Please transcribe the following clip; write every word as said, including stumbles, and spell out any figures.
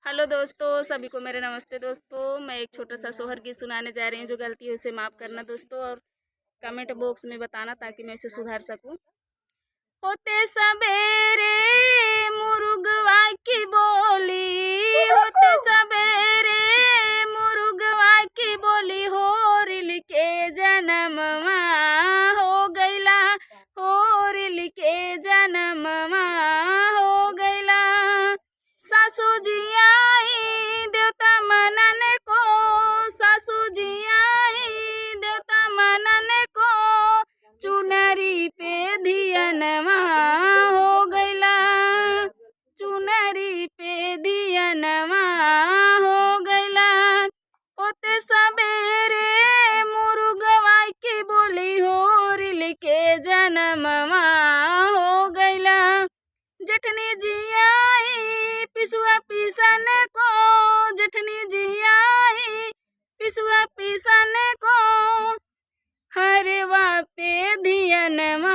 हेलो दोस्तों, सभी को मेरा नमस्ते दोस्तों। मैं एक छोटा सा सोहर गीत सुनाने जा रही हूँ, जो गलती हो उसे माफ़ करना दोस्तों, और कमेंट बॉक्स में बताना ताकि मैं इसे सुधार सकूँ। होते सबेरे मुरुगवा की बोली, होते सबेरे मुरुगवा की बोली, होरिल के जनमवा हो गइला, होरिल के जनमवा हो गइला। सासू जी आई देवता मनन को, सासू जी आई देवता मनन को, चुनरी पे धियनवा हो गइला, चुनरी पे धियनवा हो गइला। होते सबेरे मुरुगवा की बोली, होरिल के जनमवा हो गइला। जेठनी जी आई पिसुआ पीसन को, जेठनी जी आई पिसुआ पीसन को, हरवा पे धियनवा